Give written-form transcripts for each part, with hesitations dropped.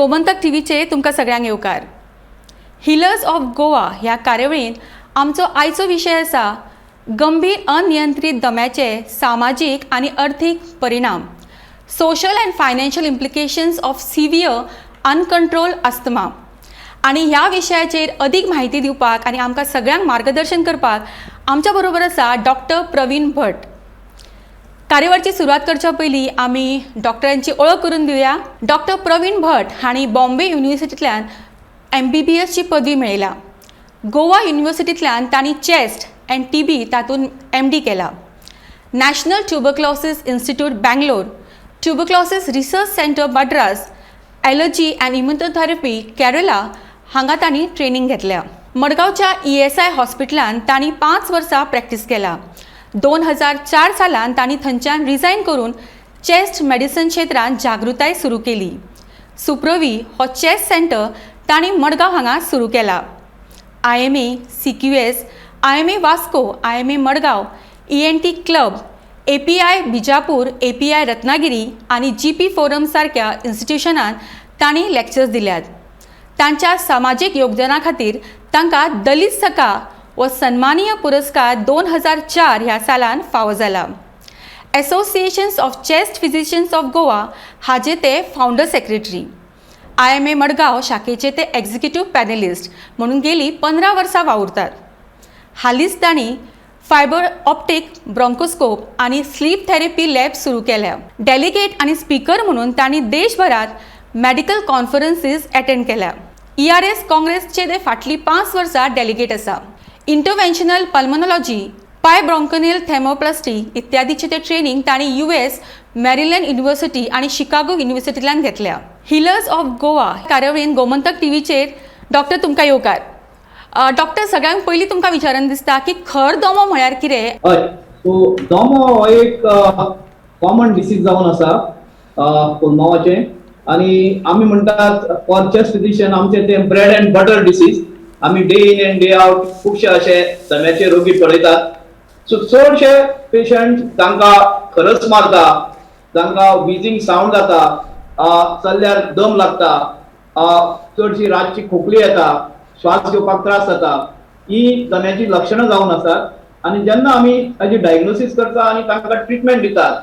गोमंतक टीव्हीचेर तुमकां सगळ्यांक येवकार. हिलर्स ऑफ गोवा ह्या कार्यावळींत आमचो आयचो विशय आसा, गंभीर अनियंत्रीत दम्याचे सामाजीक आनी अर्थीक परिणाम, social and financial implications of severe uncontrolled asthma. आनी ह्या विशयाचेर अदीक म्हायती दिवपाक आनी आमकां सगळ्यांक मार्गदर्शन करपाक आमच्या बरोबर आसा डॉक्टर प्रवीण भट. कार्यावळीची सुरवात करच्या पयलीं आमी डॉक्टरांची ओळख करून दिवया. डॉक्टर प्रवीण भट हांणी बॉम्बे युनिवर्सिटींतल्यान एमबीबीएसची पदवी मेळयल्या. गोवा युनिवर्सिटींतल्यान तांणी चेस्ट अँड टीबी तातूंत एमडी केला. National tuberculosis institute Bangalore, tuberculosis research centre Madras, allergy and immunotherapy Kerala हांगा तांणी ट्रेनींग घेतल्या. मडगांवच्या ईएसआय हॉस्पिटलान तांणी 5 वर्सां प्रॅक्टीस केला. 2004 सालान तांणी थंयच्यान रिजायन करून चेस्ट मेडिसन क्षेत्रांत जागृताय सुरू केली. सुप्रवी हो चेस्ट सेंटर तांणी मडगांव हांगा सुरू केला. IMA CQS, IMA Vasco, IMA Madgaon, ENT club, API Bijapur, API Ratnagiri आनी जीपी फोरम सारक्या इन्स्टिट्युशनान तांणी लेक्चर्स दिल्यात. तांच्या सामाजीक योगदाना खातीर तांकां दलित सखा हो सन्मानीय पुरस्कार 2004 ह्या सालान फावो जाला. Associations of chest physicians of Goa हाजे ते फावंडर सेक्रेटरी, आयएमए मडगांव शाखेचे ते एक्झिक्युटीव पॅनलिस्ट म्हणून गेली 15 वर्सां वावुरतात. हालींच तांणी फायबर ऑप्टीक ब्रॉन्कोस्कोप आनी स्लीप थेरपी लॅब सुरू केल्या. डेलिगेट आनी स्पीकर म्हणून तांणी देशभरात मेडिकल कॉन्फरन्सीस अटेंड केल्या. ईआरएस काँग्रेसचे ते फाटलीं 5 वर्सां डेलिगेट आसा. इंटरव्हेन्शनल पल्मोनॉलॉजी, फायब्रोब्रोंकियल थर्मोप्लास्टी इत्यादीचे ते ट्रेनिंग तांणी यूएस मॅरिलँड युनिव्हर्सिटी आणि शिकागो युनिव्हर्सिटींतल्यान घेतल्या. हिलर्स ऑफ गोवा कार्यावळीन गोमंतक टीव्हीचेर डॉक्टर तुमकां येवकार. डॉक्टर, सगळ्यांत पयलीं तुमकां विचारन दिसता की खर दमो म्हळ्यार कितें? हय, सो दमो हो एक कॉमन डिसीज जावन आसा पुलमांवाचें आनी आमी म्हणटात, फॉर चेस्ट फिजिशियन आमचे ते ब्रेड अँड बटर डिसीज. आमी day in and day out खुबशे अशे दम्याचे रोगी पळयतात. सो चडशे पेशंट तांकां खरस मारता, तांकां विजिंग सावंड जाता, चल्ल्यार दम लागता, चडशी रातची खोकली येता, श्वास घेवपाक त्रास जाता, ही दम्याची लक्षणां जावन आसात. आनी जेन्ना आमी ताजी डायग्नोसीस करता आनी तांकां ट्रिटमेंट दितात,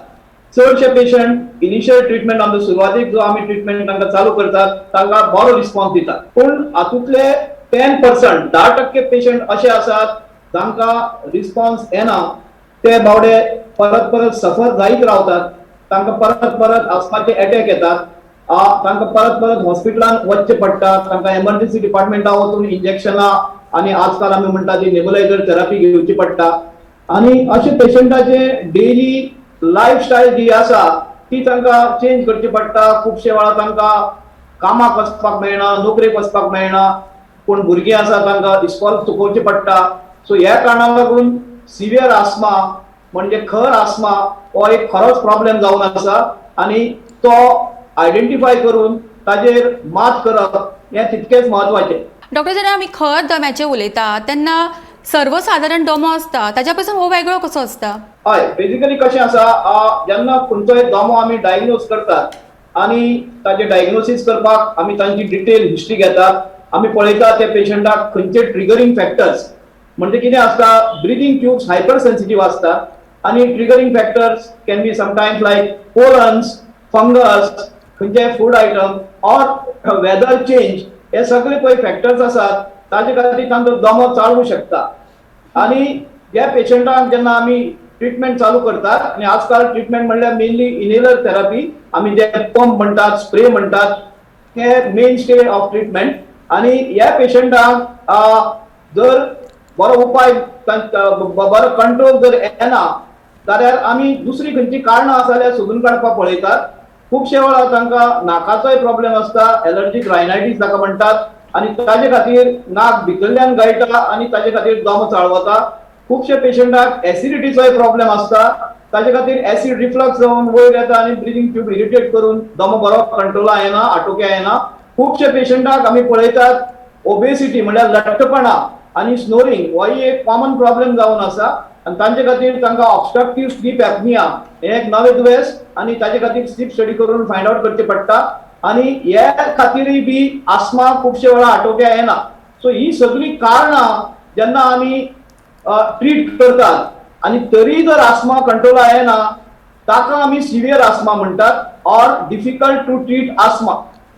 चडशे पेशंट इनिशियल ट्रिटमेंट, आमचो सुरवातीक जो आमी ट्रिटमेंट तांकां चालू करतात, तांकां बरो रिस्पॉन्स दितात. पूण हातूंतले 10%, 10% पेशंट अशे आसात जांकां रिस्पॉन्स येना. ते बावडे परत परत सफर जायत रावतात. तांकां परत परत आस्माचे एटॅक येतात, तांकां परत परत हॉस्पिटलान वचचें पडटा, तांकां एमर्जन्सी डिपार्टमेंटात वचून इंजेक्शनां आनी आजकाल आमी म्हणटा ती नेबुलायझर थेरपी घेवची पडटा. आनी अशे पेशंटाचे डेली लायफस्टायल जी आसा ती तांकां चेंज करची पडटा. खुबशे वेळार तांकां कामाक वचपाक मेळना, नोकरेक वचपाक मेळना, कोण भुरगीं आसा तांकां इस्कॉल चुकोवचें पडटा. सो ह्या कारणाक लागून सिवियर आस्मा म्हणजे खर आस्मा हो एक खरोच प्रॉब्लेम जावन आसा आनी तो आयडेंटिफाय करून ताजेर मात करप हें तितकेंच म्हत्वाचें. डॉक्टर, जेन्ना आमी खर दम्याचेर उलयता तेन्ना सर्वसादारण दमो आसता ताच्या पासून हो वेगळो कसो आसता? हय, बेजिकली कशें आसा, जेन्ना खंयचोय दमो आमी डायग्नोज करतात आनी ताजें डायग्नोसीस करपाक आमी तांची डिटेल हिस्ट्री घेतात. आमी पळयतात त्या पेशंटाक खंयचे ट्रिगरींग फॅक्टर्स, म्हणजे कितें आसता, ब्रिदींग ट्यूब्स हायपर सेन्सिटीव आसतात आनी triggering factors can be sometimes like pollens, fungus, खंयचे food item or weather change. हे सगळे पळय फॅक्टर्स आसात, ताजे खातीर तांचो दमो चालू शकता. आणि ह्या पेशंटांक जेन्ना आमी ट्रिटमेंट चालू करतात, आनी आजकाल ट्रिटमेंट म्हणल्यार मेनली इनहेलर थेरपी, आमी जे पंप म्हणटात, स्प्रे म्हणटात, हे मेन स्टे ऑफ ट्रिटमेंट. आणि ह्या पेशंटांक जर बरो उपाय, बरो कंट्रोल जर येना जाल्यार आमी दुसरी खंयची कारणां आसा जाल्यार सोदून काडपाक पळयतात. खुबशे वेळार तांकां नाकाचोय प्रॉब्लेम आसता, एलर्जीक रायनायटीस ताका म्हणटात, आनी ताजे खातीर नाक भितरल्यान गळटा आनी ताजे खातीर दमो चाळवता. खुबशे पेशंटाक एसिडिटीचोय प्रॉब्लेम आसता, ताजे खातीर एसिड रिफ्लक्स जावन वयर येता आनी ब्रिदींग ट्यूब इरिटेट करून दमो बरो कंट्रोला येना, आटोक्या येना. खुबशे पेशंटाक आमी पळयतात, ओबेसिटी म्हणल्यार लठ्ठपणा आनी स्नोरिंग होय एक कॉमन प्रॉब्लेम जावन आसा आनी तांचे खातीर तांकां ऑबस्ट्रक्टीव स्लीप एपनिया हें एक नवें दुयेंस आनी ताजे खातीर स्लीप स्टडी करून फायंड आवट करचें पडटा. आनी हे खातीरय बी आस्मा खुबशे वेळा आटोक्या येना. सो ही सगळीं कारणां जेन्ना आमी ट्रीट करतात आनी तरी जर आस्मा कंट्रोला येना, ताका आमी सिवियर आस्मा म्हणटात or difficult to treat asthma.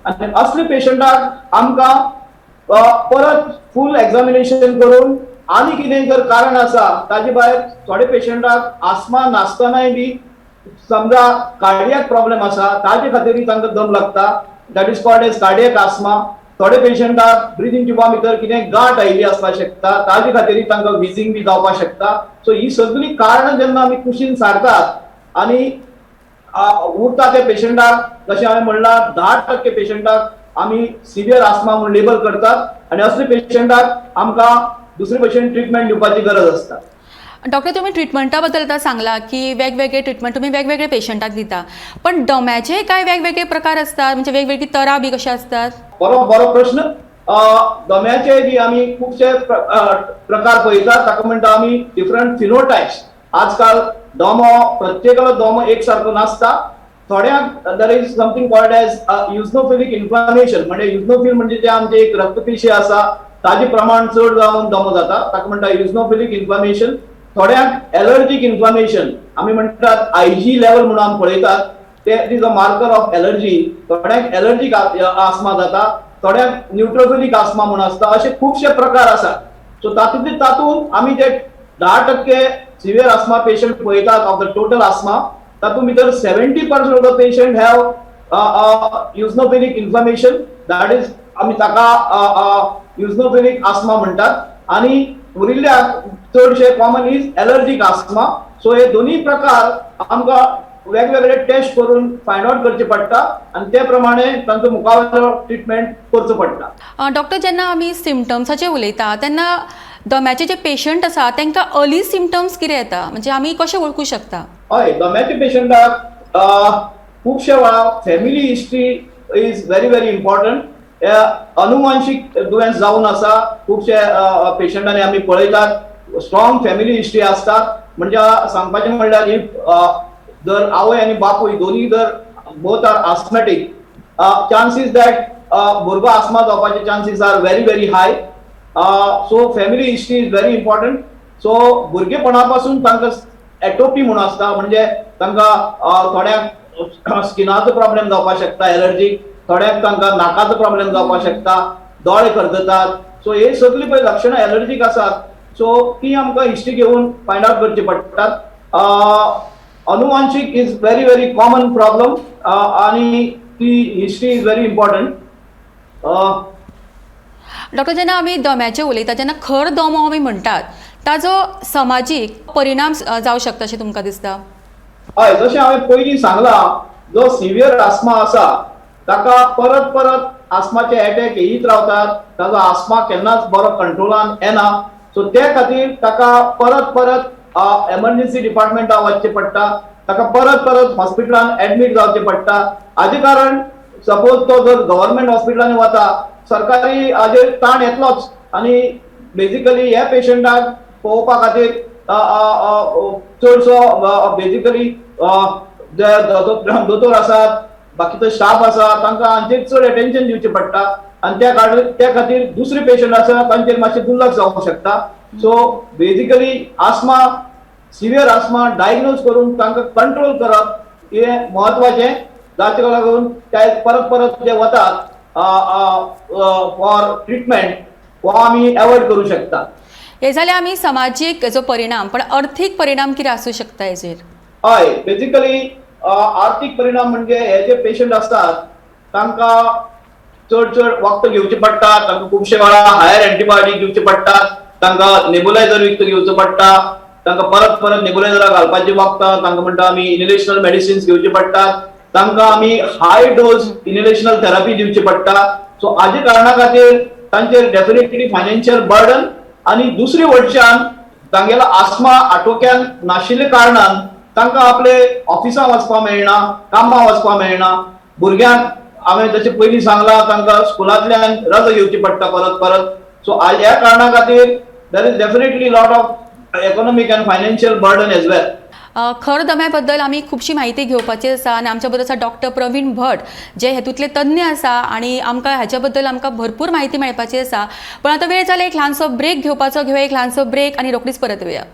आनी असले पेशंटाक आमकां परत फूल एग्जामिनेशन करून आनी कितें जर कारण आसा ताजे भायर, थोडे पेशंटाक आस्मा नासतनाय बी समजा कार्डियक प्रॉब्लेम आसा, ताजे खातीरूय तांकां दम लागता. That is called as cardiac asthma. थोडे पेशंटाक ब्रिदींग ट्युबा भितर कितें गांठ आयिल्ली आसपाक शकता, ताजे खातीरूय तांकां विजिंग बी जावपाक शकता. सो ही सगळीं कारणां जेन्ना आमी कुशीन सारतात आनी उरता त्या पेशंटाक, जशें हांवें म्हणलां, 10% पेशंटाक आमी सिवियर आस्मा म्हणून लेबल करतात आनी असले पेशंटाक आमकां दुसरे भशेन ट्रिटमेंट दिवपाची गरज आसता. डॉक्टर, तुम्ही ट्रिटमेंटा बद्दल आतां सांगला की वेगवेगळे ट्रिटमेंट तुम्ही वेगवेगळे पेशंटाक दिता, पण दम्याचे काय वेगवेगळे प्रकार असतात, म्हणजे वेगवेगळी तरा बी कशे असतात? बरो बरो प्रश्न. दम्याचे बी आमी खुबशे प्रकार पळयतात. ताका म्हणटा आमी डिफरंट फिनोटायप्स. आजकाल दमो, प्रत्येकालो दमो एक सारको नासता. थोड्यांक there is something called as eosinophilic inflammation. म्हणजे इओसिनोफिल म्हणजे जे आमचे एक रक्तपेशी आसा, ताजे प्रमाण चड जावन दमो जाता, ताका म्हणटा इओसिनोफिलिक इन्फ्लामेशन. थोड्यांक एलर्जीक इन्फ्लामेशन, आमी म्हणटात आयजी लेवल म्हणून आमी पळयतात ते, it is a marker of allergy. थोड्यांक एलर्जीक आस्मा जाता, थोड्यांक न्युट्रोफिलिक आस्मा म्हणून आसता. असे खुबशे प्रकार आसात. सो तातूंतले तातूंत आमी जे 10% सिवियर आस्मा पेशंट पळयतात ऑफ the total आस्मा, तातूंत भितर 70% of the patient have eosinophilic inflammation. That is आमी ताका इओसिनोफिलिक आस्मा म्हणटात आणि उरिल्ल्या चडशे common is allergic asthma. So हे दोन्ही प्रकार आमकां वेगवेगळे टेस्ट करून फायंड आउट करचे पडटा आनी ते प्रमाणे तांचो मुखावेलो ट्रिटमेंट करचो पडटा. डॉक्टर, जेन्ना आमी सिमटम्साचे उलयता तेन्ना दम्याचे जे पेशंट आसा तांकां अर्ली सिमटम्स कितें येता, म्हणजे आमी कशें वळखूं शकता? हय, दम्याच्या पेशंटाक खुबशे वेळा family history is very very important. अनुवांशिक दुयेंस जावन आसा, खुबशे पेशंटांनी आमी पळयतात, स्ट्रॉंग फॅमिली हिस्ट्री आसता. म्हणजे सांगपाचें म्हणल्यार, if जर आवय आनी बापूय दोन्ही जर both are asthmatic, chances that भुरगो आस्मा जावपाचे chances are very very high. So family history is very important. So भुरगेपणा पासून तांकां एटोपी म्हणून आसता, म्हणजे तांकां थोड्यांक स्किनाचो प्रॉब्लेम जावपाक शकता एलर्जीक, थोड्यांक तांकां नाकाचो प्रॉब्लेम जावपाक शकता, दोळे करदतात. सो हे सगळीं पळय लक्षणां एलर्जीक आसात. सो ती आमकां हिस्ट्री घेवन फायंड आउट करची पडटात. अनुवांशिक is very very common problem आणि ती history is very important. Doctor, जेन्ना आमी दम्याचें उलयता, जेन्ना खर दमो आमी म्हणटात, ताजो समाजीक परिणाम जावं शकता अशें तुमकां दिसता? हय, जशें हांवें पयलीं सांगलां, जो सिवियर आस्मा आसा ताका परत परत आस्माचे एटॅक येयत रावतात. ताजो आस्मा केन्नाच बरो कंट्रोलान येना. सो ते खातीर ताका परत परत एमर्जन्सी डिपार्टमेंटात वचचें पडटा, ताका परत परत हॉस्पिटलान एडमीट जावचें पडटा. हाजे कारण सपोज तो जर गव्हर्मेंट हॉस्पिटलांनी वता, सरकारी हाजेर ताण येतलोच आनी बेजिकली ह्या पेशंटाक पळोवपा खातीर चडसो बेजिकली जे दोतोर आसात, बाकीचो स्टाफ आसा, तांकां हांचेर चड अटेन्शन दिवचें पडटा आनी त्या खातीर दुसरे पेशंट आसा तांचेर मातशें दुर्लक्ष जावंक शकता. So basically asthma, severe asthma diagnose करून तांकां कंट्रोल करप हें म्हत्वाचें, जाका लागून ते परत परत जे वतात फॉर ट्रिटमेंट, हो आमी एवॉयड करूं शकता. हे जाले आमी समाजीक जो परिणाम, पण अर्थीक परिणाम कितें आसूं शकता हेजेर? हय, बेसिकली आर्थीक परिणाम म्हणजे हे जे पेशंट आसतात तांकां चड चड वखद घेवचे पडटा. तांकां खुबशे वेळा हायर एंटीबायोटीक दिवचे पडटात, तांकां नेबुलायझर विकतो घेवचो पडटा, तांकां परत परत नेबुलायझरां घालपाची वखदां, तांकां म्हणटा आमी इनहेलेशनल मेडिसिन्स घेवचे पडटात, तांकां आमी हाय डोज इनहेलेशनल थेरपी दिवची पडटा. सो हाजे कारणा खातीर तांचेर डेफिनेटली फायनान्शियल बर्डन आनी दुसरी वटच्यान तांगेलो आस्मा आटोक्यान नाशिल्ल्या कारणान तांकां आपले ऑफिसां वचपाक मेळना, कामां वचपाक मेळना. भुरग्यांक हांवें जशें पयलीं सांगलां, तांकां स्कुलांतल्यान रजा घेवची पडटा परत परत. सो ह्या कारणा खातीर there is definitely lot of economic and financial burden as well. खर दम्या बद्दल आमी खुबशी म्हायती घेवपाची आसा आनी आमच्या बरोबर आसा डॉक्टर प्रवीण भट, जे हेतूंतले तज्ञ आसा आनी आमकां हाच्या बद्दल आमकां भरपूर म्हायती मेळपाची आसा. पण आतां वेळ जाला एक ल्हानसो ब्रेक घेवपाचो. घेवया एक ल्हानसो ब्रेक आनी रोखडीच परत येवया.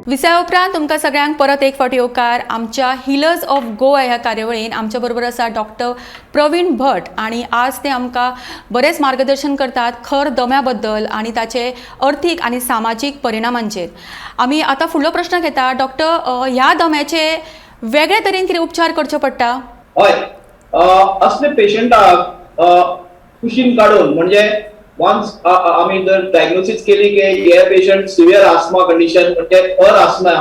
विसया उपरांत तुमकां सगळ्यांक परत एक फावट येवकार आमच्या हिलर्स ऑफ गोवा ह्या कार्यावळीन. आमच्या बरोबर आसा डॉक्टर प्रवीण भट आनी आज ते आमकां बरेंच मार्गदर्शन करतात खर दम्या बद्दल आनी ताचे अर्थीक आनी सामाजीक परिणामांचेर. आमी आतां फुडलो प्रश्न घेता. डॉक्टर, ह्या दम्याचे वेगळे तरेन कितें उपचार करचे पडटा? हय, असले पेशंटाक कुशीन काडून, म्हणजे वन्स आमी जर डायग्नोसीस केली की हे पेशंट सिवियर आस्मा कंडिशन, म्हणजे खर आस्मा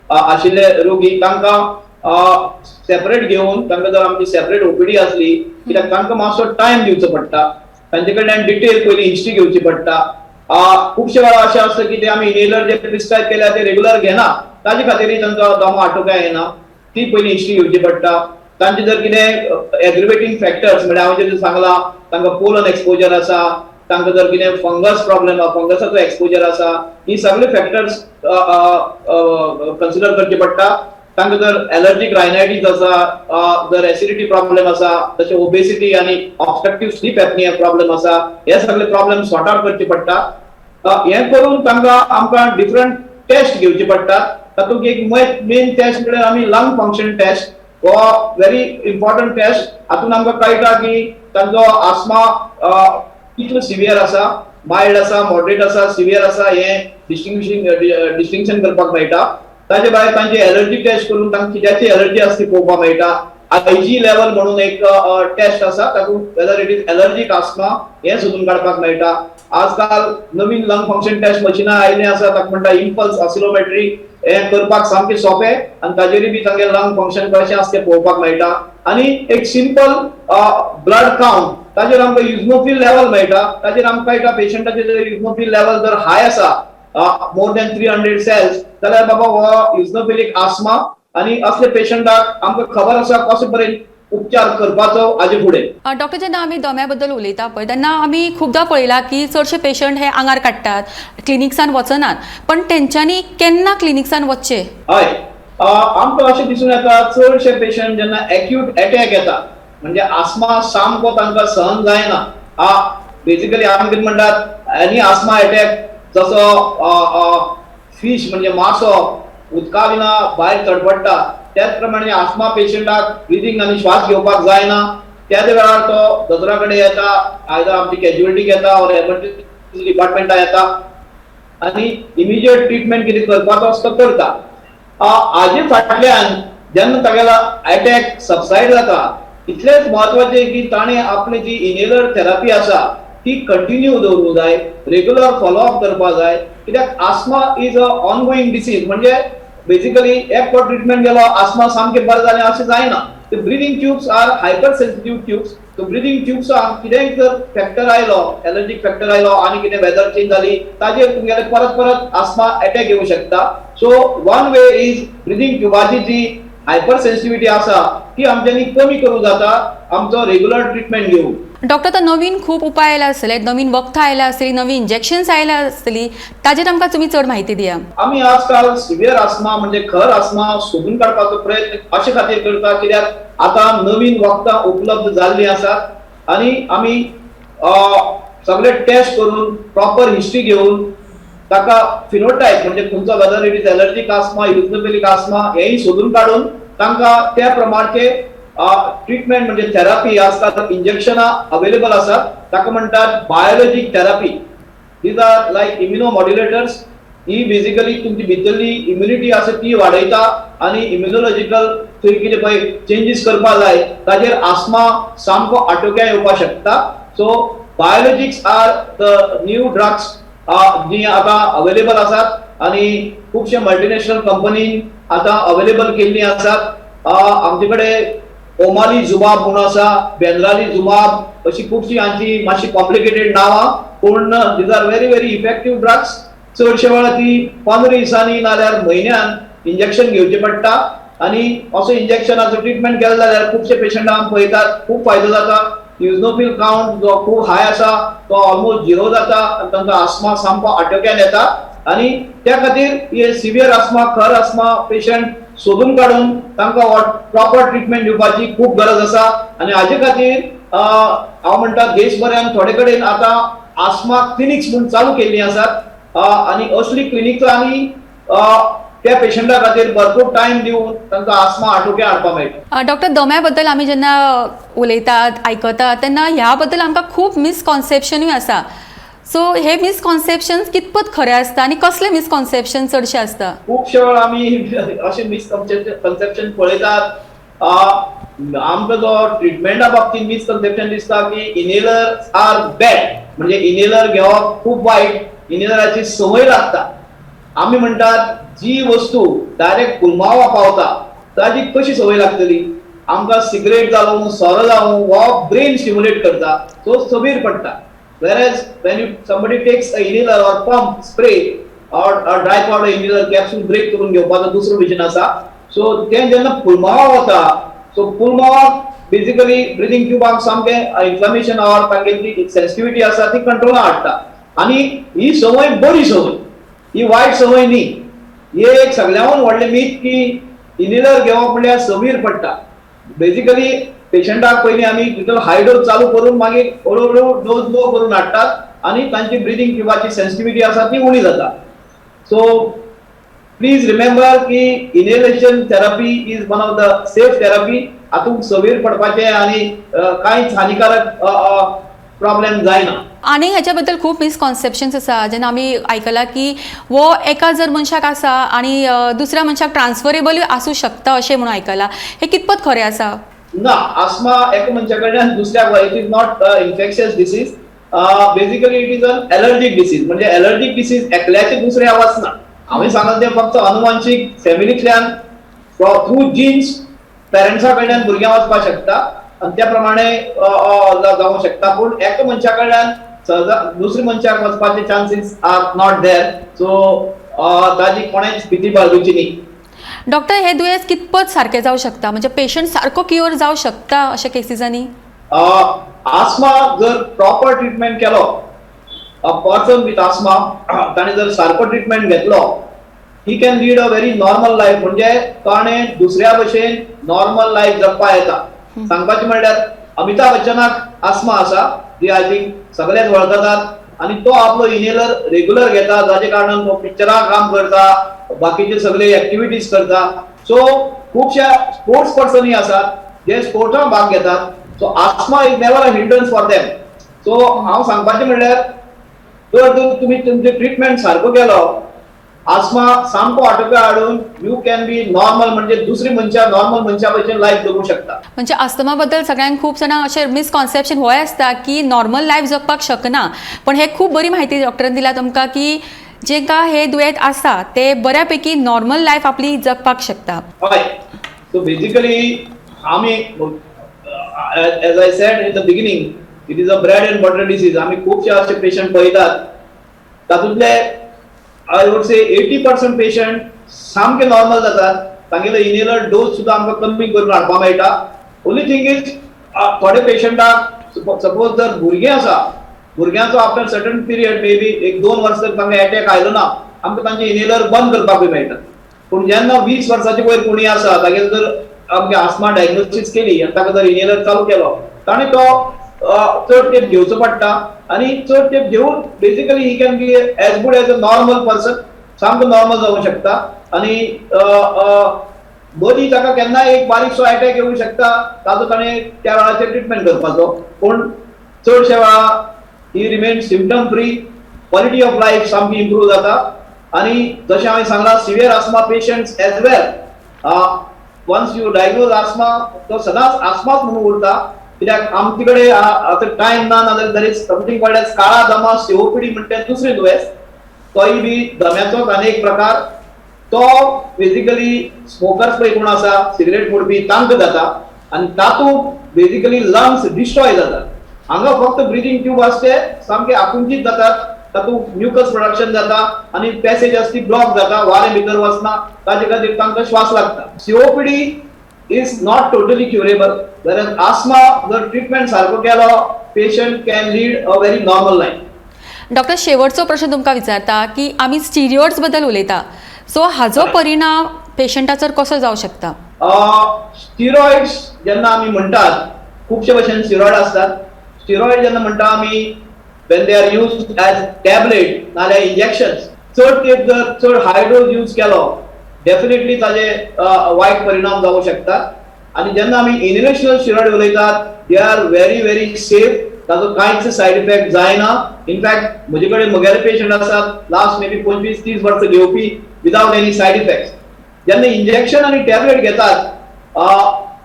आशिल्ले रोगी, तांकां सेपरेट घेवन तांकां जर आमची सेपरेट ओपीडी आसली, कित्याक तांकां मातसो टायम दिवचो पडटा, तांचे कडल्यान डिटेल पयलीं हिस्ट्री घेवची पडटा. खुबशे वेळार अशें आसता की ते आमी इनहेलर जे प्रिस्क्रायब केल्या ते रेगुलर घेना, ताजे खातीरय तांकां दमो आटोक्या येना. ती पयलीं हिस्ट्री घेवची पडटा. तांचे जर कितें एग्रिवेटींग फॅक्टर्स, म्हणजे हांवें जें सांगलां, तांकां पोलन एक्सपोजर आसा, तांकां जर कितें फंगस प्रॉब्लेम, फंगसाचो एक्सपोजर आसा, ही सगळे फॅक्टर्स कन्सिडर करचे पडटा. तांकां जर एलर्जीक रायनायटीस आसा, जर एसिडिटी प्रॉब्लेम आसा, तशें ओबेसिटी आनी ऑब्स्ट्रक्टीव स्लीप एपनिया प्रॉब्लेम आसा, हे सगळे प्रॉब्लेम सॉर्ट आउट करचे पडटा. हें करून तांकां आमकां डिफरंट टेस्ट घेवचे पडटात. तातूंत एक मेन टेस्ट म्हळ्यार आमी लंग फंक्शन टेस्ट, हो व्हेरी इम्पॉर्टंट टेस्ट. हातूंत आमकां कळटा की तांचो आस्मा कितलो सिवियर आसा, मायल्ड आसा, मॉडरेट आसा, सिवियर आसा, हें डिस्टिंक्शन करपाक मेळटा. ताजे भायर तांची एलर्जी टेस्ट करून तांकां कित्याची एलर्जी आसा ती पळोवपाक मेळटा. आयजी लेवल म्हणून एक टेस्ट आसा, तातूंत whether it is allergic asthma हें सोदून काडपाक मेळटा. आजकाल नवीन लंग फंक्शन टेस्ट मशिनां आयिल्लीं आसा, ताका म्हणटा इम्पल्स ऑसिलोमेट्री. हें करपाक सामकें सोंपें आनी ताजेरूय बी तांगे लंग फंक्शन कशें आसा तें पळोवपाक मेळटा. आनी एक सिंपल ब्लड काउंट, ताजेर आमकां इओसिनोफिल लेवल मेळटा. ताजेर आमकां कळटा पेशंटाचे जर इओसिनोफिल लेवल जर हाय आसा, मोर दॅन 300 सेल्स, जाल्यार बाबा हो इओसिनोफिलीक आस्मा आनी असले पेशंटाक आमकां खबर आसा कसो पर्यंत उपचार करपाचो हाजे फुडें. डॉक्टर, जेन्ना आमी दम्या बद्दल उलयता पळय, तेन्ना आमी खुबदां पळयलां की चडशे पेशंट हे आंगार काडटात, क्लिनिक्सान वचनात. पण तेंच्यांनी केन्ना क्लिनिक्सान वचचें? हय, आमकां अशें दिसून येता, चडशे पेशंट जेन्ना एक्यूट एटॅक येता, म्हणजे आस्मा सामको तांकां सहन जायना. बेसिकली आमी कितें म्हणटात, एनी आस्मा एटॅक जसो फीश म्हणजे मासो उदका विना भायर तडफडटा, त्याच प्रमाणे आस्मा पेशंटाक ब्रिदींग आनी श्वास घेवपाक जायना. त्याच वेळार तो दोतोरा कडेन येता, आयदर आमची कॅज्युअलिटीक येता ऑर एमर्जन्सी डिपार्टमेंटा येता आनी इमिजिएट ट्रिटमेंट कितें करपाचो आसता करता. हाजे फाटल्यान जेन्ना तागेलो एटॅक सबसायड जाता, इतलेंच म्हत्वाचें की ताणें आपली जी इनहेलर थेरपी आसा ती कंटिन्यू दवरूंक जाय, रेगुलर फॉलोअप करपाक जाय. कित्याक asthma is a ongoing disease, म्हणजे बेसिकली एक फावट ट्रिटमेंट गेलो आस्मा सामकें बरें जालें अशें जायना. The breathing tubes are hyper sensitive tubes. So breathing tubes कितेंय जर फॅक्टर आयलो, एलर्जीक फॅक्टर आयलो आनी कितें वेदर चेंज जाली, ताजेर तुमगेले परत परत आस्मा एटॅक येवं शकता. So one way is breathing ट्युबाची ji hyper sensitivity आसा ती आमच्यांनी कमी करूं जाता आमचो रेगुलर ट्रिटमेंट घेवन. डॉक्टर, आतां नवीन खूब उपाय आयला आसतले, नवीन वखदां आयल्या आसतली, नवीन इंजेक्शन्स आयल्या आसतली, ताजेर आमकां तुमी चड म्हायती दिया. आमी आजकाल सिवियर आस्मा म्हणजे खर आस्मा सोदून काडपाचो प्रयत्न अशे खातीर करता, कित्याक आतां नवीन वखदां उपलब्ध जाल्लीं आसात आनी आमी सगळे टेस्ट करून प्रॉपर हिस्ट्री घेवन ताका फिनोटायप म्हणजे खंयचो whether it is allergic asthma, eosinophilic asthma हेंय सोदून काडून तांकां त्या प्रमाणचे ट्रिटमेंट म्हणजे थेरपी, आजकाल इंजेक्शनां अवेलेबल आसात, ताका म्हणटात biologic therapy. These are like immunomodulators. He basically तुमची भितरली इम्युनिटी आसा ती वाडयता आनी इम्युनोलॉजिकल थंय कितें पळय चेंजीस करपा जाय ताजेर आस्मा सामको आटोक्या येवपाक शकता. So biologics are the new drugs जी आतां अवेलेबल आसात आनी खुबशे मल्टिनॅशनल कंपनीन आतां अवेलेबल केल्लीं आसात. आमचे कडेन ओमाली जुबाब म्हूण आसा, बेनराली जुबाब, अशी खुबशी हांची मातशी कॉम्प्लिकेटेड नांवां, पूण these are very very effective drugs. चडशे वेळार ती 15 दिसांनी नाल्यार म्हयन्यान इंजेक्शन घेवचें पडटा. आनी असो इंजेक्शनाचो ट्रिटमेंट केलो जाल्यार खुबशे पेशंटांक आमी पळयतात, खूब फायदो जाता. इओसिनोफिल काउंट जो खूब हाय आसा तो ऑलमोस्ट झिरो जाता आनी तांकां आस्मा सामको आटोक्यान येता. आनी त्या खातीर हे सिवियर आस्मा, खर आस्मा पेशंट सोदून काडून तांकां प्रॉपर ट्रिटमेंट दिवपाची खूब गरज आसा. आनी हाजे खातीर हांव म्हणटा, देशभरान थोडे कडेन आतां आस्मा क्लिनिक्स म्हूण चालू केल्ली आसात आनी असली क्लिनिकांनी त्या पेशंटा खातीर भरपूर टायम दिवन तांकां आस्मा आटोक्यात हाडपाक मेळटा. डॉक्टर, दम्या बद्दल आमी जेन्ना उलयतात, आयकतात, तेन्ना ह्या बद्दल आमकां खूब मिसकॉन्सेप्शनूय आसा. सो हे मिसकॉन्सेप्शन कितपत खरें आसता आनी कसले मिसकॉन्सेप्शन चडशे आसता? खुबशे वेळा आमी अशे मिसकन्सेप्शन पळयतात. आमकां जो ट्रिटमेंटा बाबतींत मिसकन्सेप्शन दिसता की इनहेलर आर बॅड, म्हणजे इनहेलर घेवप खूब वायट, इनहेलराची संवय लागता. आमी म्हणटात, जी वस्तू डायरेक्ट पुलमावा पावता ताजी कशी संवय लागतली? आमकां सिगरेट जावं, सोरो जावं, हो ब्रेन स्टिम्युलेट करता, सो सवीर पडटा. Whereas when you somebody takes a inhaler or pump spray or dry powder inhaler, capsule break करून घेवपाचो दुसरो विजन आसा. सो तें जेन्ना पुलमावा वता, सो पुलमावाक बेसिकली ब्रिदींग ट्युबाक सामकें इन्फ्लमेशन ऑर तांगेली ती सेन्सिटिविटी आसा ती कंट्रोला हाडटा. आनी ही संवय बरी संवय, ही वायट संवय न्ही. ही एक सगळ्याहून व्हडलें मीत की इनहेलर घेवप म्हणल्यार सवीर पडटा. बेसिकली पेशंटाक पयलीं आमी लिटल हाय डोस चालू करून मागीर हळू हळू डोस लो करून हाडटात आनी तांची ब्रिदींग ट्युबाची सेन्सिटिविटी आसा ती उणी जाता. सो प्लीज रिमेंबर की inhalation therapy is one of the safe therapy. हातूंत सवीर पडपाचें आनी कांयच हानिकारक प्रॉब्लेम जायना. आनी ह्याच्या बद्दल खूब मिसकॉन्सेप्शन्स आसा. जेन्ना आमी आयकलां की हो एका जर मनशाक आसा आनी दुसऱ्या मनशाक ट्रान्सफरेबलूय आसूं शकता अशें म्हणून आयकलां, हें कितपत खरें आसा? ना, आस्मा एका मनशा कडल्यान दुसऱ्याक, it is not infectious disease. Basically it is an allergic disease. म्हणजे एलर्जीक डिसीज एकल्याचे दुसऱ्या वचना. हांवें सांगलें तें फक्त अनुवांशीक, फॅमिलींतल्यान थ्रू जीन्स पेरंट्सा कडल्यान भुरग्यां वचपाक शकता आनी त्या प्रमाणे जावंक शकता. पूण एका मनशा कडल्यान सहजा दुसऱ्या मनशाक वचपाचे chances are not there. So ताजी कोणेच भिती बाळगुची न्ही. डॉक्टर, हे दुयेंस कितपत सारकें जावं शकता? म्हणजे पेशंट सारको क्युअर जावं शकता अशा केसीसांनी? आस्मा जर प्रॉपर ट्रिटमेंट केलो, अ पर्सन विथ आस्मा, ताणें जर सारको ट्रिटमेंट घेतलो, he can lead a very normal life. म्हणजे ताणें दुसऱ्या भशेन नॉर्मल लायफ जगपा येता. सांगपाचें म्हणल्यार अमिताभ बच्चनाक आस्मा आसा, जी I think सगळेच वळखतात, आनी तो आपलो इनहेलर रेग्युलर घेता, जाचे कारणान तो पिक्चरां काम करता, बाकीचे सगळे एक्टिविटीज करता. सो खुबश्या स्पोर्ट्स पर्सनूय आसात जे स्पोर्ट्सान भाग घेतात. So asthma is never a hindrance for them. So हांव सांगपाचें म्हणल्यार जर तर तुमी तुमचे ट्रिटमेंट सारको केलो, आस्मा सामको आटोक्या हाडून you can be normal, म्हणजे दुसरी मनशां नॉर्मल मनशा भशेन लायफ जगूंक शकता. म्हणजे अस्थमा बद्दल सगळ्यांक, खूब जाणांक अशें मिसकॉन्सेप्शन होय आसता की नॉर्मल लायफ जगपाक शकना. पण हे खूब बरी म्हायती डॉक्टरान दिल्या तुमकां की जेंकां हे दुयेंत आसा ते बऱ्यापैकी नॉर्मल लायफ आपली जगपाक शकता. हय, सो बेसिकली आमी, as I said in the beginning, it is a bread and butter disease. आमी खुबशे अशे पेशंट पळयतात, तातूंतले I would say 80% patient सामके नॉर्मल जातात. तांगेलो इनहेलर डोस सुद्दां आमकां कमी करून हाडपाक मेळटा. ओनली थिंग is थोडे पेशंटाक, सपोज जर भुरगें आसा, भुरग्यांचो after certain period, may be एक दोन वर्सां जर तांकां एटॅक आयलो ना, आमकां तांचे इनहेलर बंद करपाकूय मेळटा. पूण जेन्ना 20 वर्साचे वयर कोणी आसा, तागेलो जर आमगे आस्मा डायग्नोसीस केली आनी ताका जर इनहेलर चालू केलो, ताणें तो चड तेंप घेवचो पडटा. आनी चड तेंप घेवन basically he can be as good as a normal person. सामको नॉर्मल जावंक शकता. आनी मदीं ताका केन्नाय एक बारीकसो एटॅक येवंक शकता, ताजो ताणें त्या वेळाचेर ट्रिटमेंट करपाचो. पूण चडशे वेळा he remain symptom free, quality of life सामकी इम्प्रूव जाता. आनी जशें हांवें सांगलां, severe asthma patients as well, once you diagnose asthma, तो सदांच आस्माच म्हणून उरता. कित्याक आमचे कडेन आतां टायम ना, नाजाल्यार there is something called as काळा दमा, सीओपीडी म्हणटा दुसरें दुयेंस. तोय बी दम्याचोच आनी एक प्रकार. तो बेसिकली स्मोकर्स पळय कोण आसा, सिगरेट ओडपी, तांकां जाता आनी तातूंत बेसिकली लंग्स डिस्ट्रॉय जातात. हांगा फक्त ब्रिदींग ट्यूब आसा ते सामके आकुंचित जातात. तातूंत म्युकस प्रोडक्शन जाता आनी पॅसेज आसा ती ब्लॉक जाता, वारें भितर वचना, ताजे खातीर तांकां श्वास लागता. COPD is not totally curable, whereas asthma जर ट्रिटमेंट सारको केलो, patient can lead a very normal life. Doctor, शेवटचो प्रश्न तुमकां विचारता की आमी स्टिरियड्स बद्दल उलयता, सो हाजो परिणाम पेशंटाचेर कसो जावं शकता? स्टिरॉइड्स जेन्ना आमी म्हणटात, खुबशे भशेन स्टिरॉयड आसतात. स्टिरॉयड जेन्ना म्हणटा आमी, when they are used as tablet नाल्यार इंजेक्शन्स, चड तेंप जर चड हाय डोज यूज केलो, डेफिनेटली ताजे वायट परिणाम जावंक शकता. आनी जेन्ना आमी इनहेलेशनल स्टिरॉयड उलयतात, they are very very safe. ताजो कांयच सायड इफेक्ट जायना. इनफॅक्ट म्हजे कडेन म्हगेले पेशंट आसात, लास्ट मे बी 25-30 वर्सां घेवपी, विदावट एनी सायड इफेक्ट्स. जेन्ना इंजेक्शन आनी टॅबलेट घेतात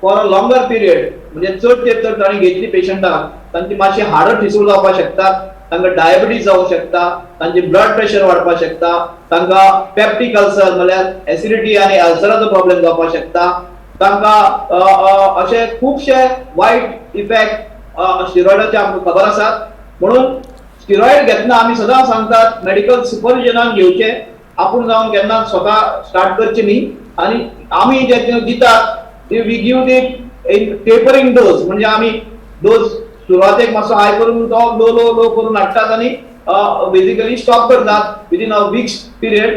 फॉर अ लॉंगर पिरियड, म्हणजे चड तेंप जर तांणी घेतली पेशंटाक, तांची मातशी हाडां ठिसूळ जावपाक शकतात, तांकां डायबिटीज जावंक शकता, तांचे ब्लड प्रेशर वाडपाक शकता, तांकां पेप्टीक अल्सर म्हणल्यार एसिडिटी आनी अल्सराचो प्रॉब्लेम जावपाक शकता. तांकां अ, अ, अशे खुबशे वायट इफेक्ट स्टिरॉयडाचे आमकां खबर आसात. म्हणून स्टिरॉयड घेतना आमी सदां सांगतात, मेडिकल सुपरविजनान घेवचे, आपूण जावन केन्ना स्वता स्टार्ट करचे न्ही. आनी आमी जे ते दितात ते we give the in tapering dose, म्हणजे आमी डोस सुरवातेक मातसो हाय करून तो लो लो लो करून हाडटात आनी बेजिकली स्टॉप करतात within a weeks period.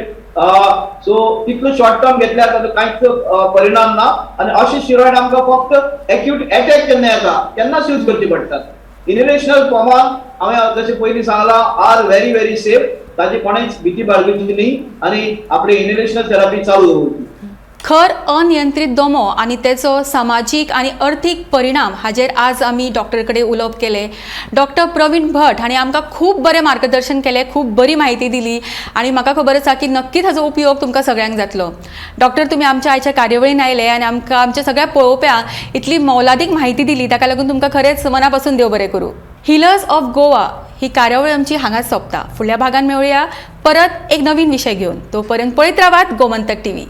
So तितलो शॉर्ट टर्म घेतल्यार ताजो कांयच परिणाम ना. आनी अशे स्टिरॉयड आमकां फक्त एक्यूट एटॅक जेन्ना येता तेन्नाच यूज करचे पडटात. इनहेलेशनल फॉर्मान हांवें जशें पयलीं सांगलां, are very very safe. ताची कोणेच भिती बाळगुची न्ही आनी आपली इनहेलेशनल थेरपी चालू दवरची. खर अनियंत्रीत दमो आनी तेचो समाजीक आनी अर्थीक परिणाम हाजेर आज आमी डॉक्टर कडेन उलोवप केलें. डॉक्टर प्रवीण भट हांणी आमकां खूब बरें मार्गदर्शन केलें, खूब बरी म्हायती दिली आनी म्हाका खबर आसा की नक्कीच हाजो उपयोग तुमकां सगळ्यांक जातलो. डॉक्टर, तुमी आमच्या आयच्या कार्यावळीन आयले आनी आमकां, आमच्या सगळ्या पळोवप्यांक इतली मोलादीक म्हायती दिली, ताका लागून तुमकां खरेंच मना पासून देव बरें करूं. हिलर्स ऑफ गोवा ही कार्यावळ आमची हांगाच सोंपता. फुडल्या भागान मेळुया परत एक नवीन विशय घेवन. तोपर्यंत पळयत रावात गोमंतक टीव्ही.